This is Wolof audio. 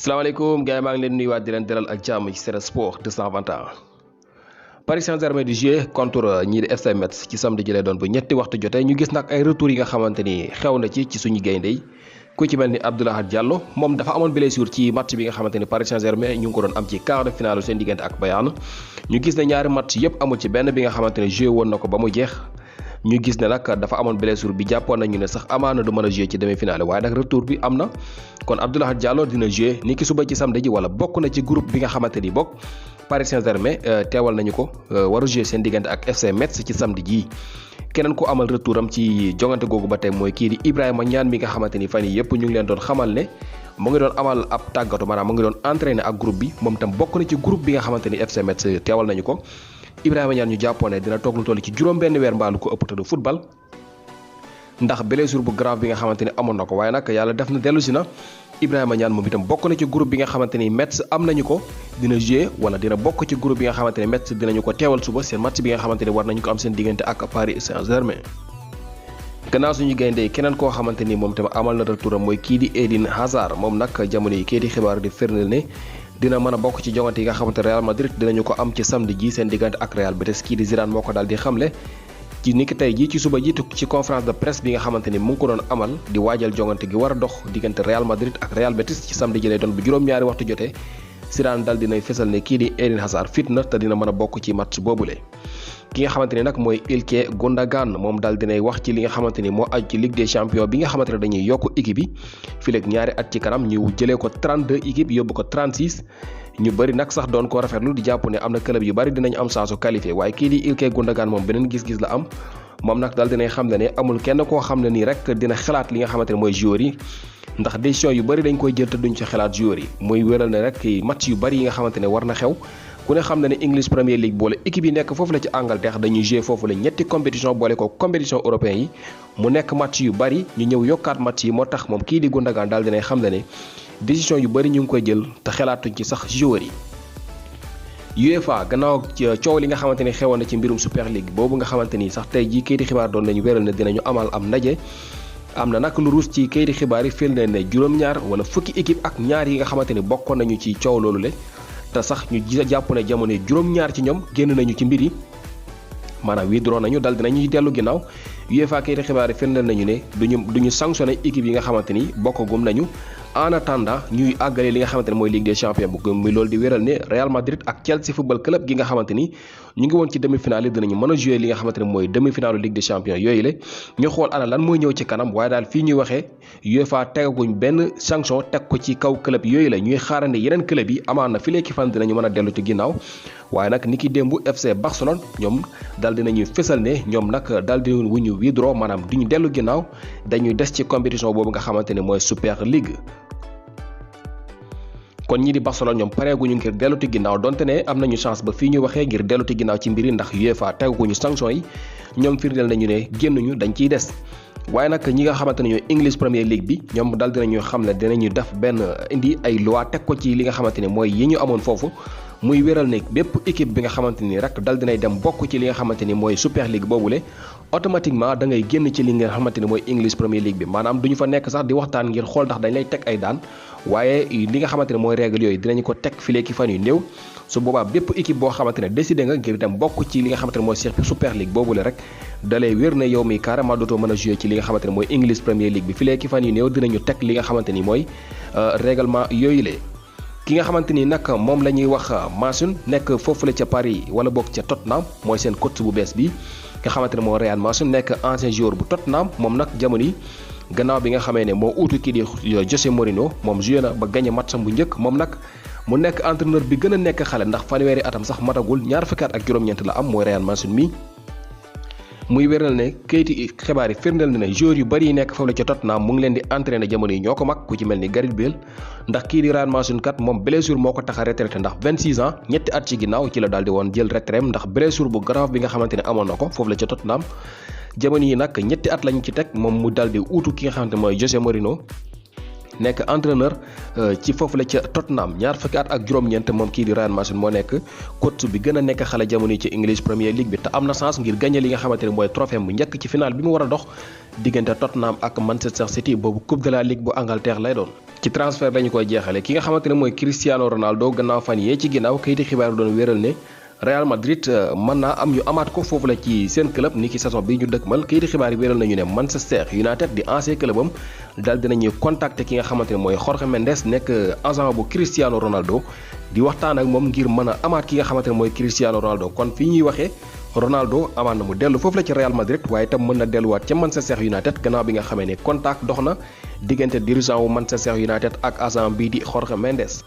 salaamaaleykum gars yi maa ngi leen nuyuwaat di leen dalal ak jàmm ci Sen Sport 221. Paris Saint-Germain di jouer contre ñii di FC Metz ci samedi ji lay doon bu ñetti waxtu jotee ñu gis nag ay retours yi nga xamante ni xew na ci suñu gaynde yi ku ci mel ni Abdoulaye Diallo moom dafa amoon blessure ci match bi nga xamante ni Paris Saint-Germain ñu ngi ko doon am ci quart de finale seen diggante ak Bayern ñu gis ne ñaari match yëpp amul ci benn bi nga xamante ne joué woon na ko ba mu jeex. ñu gis ne nag dafa amoon blessure bi jàppoon nañu ne sax amaana du mën a jouer ci demi-finale waaye nag retour bi am na kon Abdoulaye Diallo dina jouer ni ki suba ci samedi ji wala bokk na ci groupe bi nga xamante ni bokk Paris Saint-Germain teewal nañu ko war a jouer seen diggante ak FC Metz ci samedi ji keneen ku amal retour am ci jongante googu ba tey mooy kii di Ibrahima Niane mi nga xamante ni fan yii yëpp ñu ngi leen doon xamal ne mu ngi doon amal ab tàggatu maanaam mu ngi doon entraîner ak groupe bi moom tam bokk na ci groupe bi nga xamante ni FC Metz teewal nañu ko Ibrahima Niane ñu jàppoon ne dina toog lu toll ci juróom-benn weer mbaalu ko ëpp te football ndax blessure bu grave bi nga xamante ni amoon na ko waaye nag yàlla def na dellu si na Ibrahima Niane moom itam bokk na ci groupe bi nga xamante ni Metz am nañu ko dina jouer wala dina bokk ci groupe bi nga xamante ni Metz dinañu ko teewal suba seen match bi nga xamante ni war nañu ko am seen diggante ak Paris Saint-Germain. gannaaw suñu gaynde keneen koo xamante ni moom itam amal na retour am mooy kii di Eden Hazard moom nag jamono yi kii di xibaar di firndeel ne dina mën a bokk ci jongante yi nga xamante Real Madrid dinañu ko am ci samedi ji seen diggante ak Real Betis kii di Zidane moo ko daal di xamle ci niki tey ji ci suba ji ci conférence de presse bi nga xamante ni mu ngi ko doon amal di waajal jongante gi war a dox diggante Real Madrid ak Real Betis ci samedi ji lay doon bu juróom-ñaari waxtu jotee Zidane daal dinay fësal ne kii di Eden Hazard fit na te dina mën a bokk ci match boobule. ki nga xamante ni nag mooy Ilkay Gundogan moom daal dinay wax ci li nga xamante ni moo aju ci Ligue des Champions bi nga xamante ne dañuy yokk équipe yi fileeg ñaari at ci kanam ñu jëlee ko 32 équipes yóbbu ko 36 ñu bëri nag sax doon ko rafetlu di jàpp ne am na club yu bëri dinañ am chance su qualifié waaye kii di Ilkay Gundogan moom beneen gis-gis la am moom nag daal dinay xam ne amul kenn koo xam ne nii rek dina xalaat li nga xamante ne mooy joueurs yi ndax décision yu bëri dañ koy jël te duñ ci xalaat joueurs yi muy wéral ne rek match yu bëri yi nga xamante ne war na xew ku ne xam na ne English Premier League boole équipe yi nekk foofu la ci Angleterre dañuy jouer foofu la ñetti compétition boole ko compétition européen yi mu nekk match yu bari ñu ñëw yokkaat match yi moo tax moom kii di Gundogan daal dinay xam ne décision yu bari ñu ngi koy jël te xalaatuñ ci sax joueurs yi. UEFA gannaaw coow li nga xamante ni xewoon na ci mbirum Super League boobu nga xamante ni sax tey jii kayiti xibaar doon nañu wéral ne dinañu amal am ndaje am na nag lu ruus ci kayiti xibaar yi fil ne juróom-ñaar wala fukki équipe ak ñaar yi nga xamante ni bokkoon nañu ci coow loolu le te sax ñu jàpp ne jamono juróom-ñaar ci ñoom génn nañu ci mbir yi maanaam withdraw nañu dal dinañuy dellu ginnaaw UEFA kayiti xibaar yi firndeel nañu ne duñu sanctionné équipe yi nga xamante ni bokkagum nañu en attendant ñuy àggale li nga xamante ne mooy Ligue des Champions bu muy loolu di wéral ne Real Madrid ak Chelsea football club gi nga xamante ni ñu ngi woon ci demi-finale yi dinañu mën a jouer li nga xamante ne mooy demi-finale Ligue des Champions yooyu la ñu xool ana lan mooy ñëw ci kanam waaye daal fii ñuy waxee UEFA tegaguñ benn sanction teg ko ci kaw club yooyu la ñuy xaarande yeneen club yi amaan na fi léegi fan dinañu mën a dellu ci ginnaaw waaye nag ni ki démb FC Barcelone ñoom daal dinañuy fësal ne ñoom nag daal di wuñu withdraw maanaam duñu dellu ginnaaw dañuy des ci compétition boobu nga xamante ne mooy Super League. kon ñii di Barcelone ñoom pareeguñu ngir delluti ginnaaw donte ne am nañu chance ba fii ñu waxee ngir delluti ginnaaw ci mbiri ndax UEFA teguñu sanction yi ñoom firndeel nañu ne génnuñu dañ ciy des waaye nag ñi nga xamante ne ñooy English Premier League bi ñoom daal dinañu xam ne dinañu def benn indi ay loi teg ko ci li nga xamante ne mooy yi ñu amoon foofu muy wéral ne bépp équipe bi nga xamante ni rek dal dinay dem bokk ci li nga xamante ni mooy Super League boobule automatiquement da ngay génn ci li nga xamante ni mooy English Premier League bi maanaam duñu fa nekk sax di waxtaan ngir xool ndax dañ lay teg ay daan waaye li nga xamante ne mooy règle yooyu dinañu ko teg fileeki fan yu néew su boobaa bépp équipe boo xamante ne décidé nga ngir dem bokk ci li nga xamante ne mooy Super League boobule rek dalay wér ne yow mi carrément dootoo mën a jouer ci li nga xamante ne mooy English Premier League bi fileeki fan yu néew dinañu teg li nga xamante ni mooy règlement yooyu le ki nga xamante ni nag moom la ñuy wax Mason nekk foofu la ca Paris wala boog ca Tottenham mooy seen coach bu bees bi nga xamante ne moo Ryan Mason nekk ancien joueur bu Tottenham moom nag jamono yi gannaaw bi nga xamee ne moo uutu kii di José Mourinho moom joué na ba gagné matcham bu njëkk moom nag mu nekk entraîneur bi gën a nekk xale ndax fanweeri atam sax matagul ñaar fukki at ak juróom-ñeent la am mooy Ryan Mason mi muy wéral ne kayiti xibaar yi firndeel na ne joueurs yu bari yi nekk foofu la ca Tottenham mu ngi leen di entraîner jamono yi ñoo ko mag ku ci mel ni Gareth Bale ndax kii di Ryan Mason kat moom blessure moo ko tax a retraité ndax 26 ans ñetti at ci ginnaaw ci la daal di woon jël retraite ndax blessure bu grave bi nga xamante ne amoon na ko foofu la ca Tottenham jamono yi nag ñetti at lañu ci teg moom mu daal di uutu ki nga xamante ne mooy José Mourinho nekk entraîneur ci foofu la ca Tottenham ñaar fukki at ak juróom-ñeent moom kii di Ryan Mason moo nekk coach bi gën a nekk xale jamono yi ci English Premier League bi te am na chance ngir gagné li nga xamante ne mooy trophée bu njëkk ci final bi mu war a dox diggante Tottenham ak Manchester City boobu Coupe de la Ligue bu Angleterre lay doon. ci transfert lañu koy jeexale ki nga xamante ne mooy Cristiano Ronaldo gannaaw fan yee ci ginnaaw kayiti xibaar yi doon wéral ne Real Madrid mën naa am ñu amaat ko foofu la ci seen club ni ki saison bi ñu dëkkmal kayiti xibaar yi wéral nañu ne Manchester United di ancien clubam daal dinañuy contacter ki nga xamante ne mooy Jorge Mendes nekk agent bu Cristiano Ronaldo di waxtaan ak moom ngir mën a amaat ki nga xamante ne mooy Cristiano Ronaldo kon fii ñuy waxee Ronaldo amaat na mu dellu foofu la ci Real Madrid waaye itam mën na delluwaat ca Manchester United gannaaw bi nga xamee ne contact dox na diggante dirigeant wu Manchester United ak agent bii di Jorge Mendes.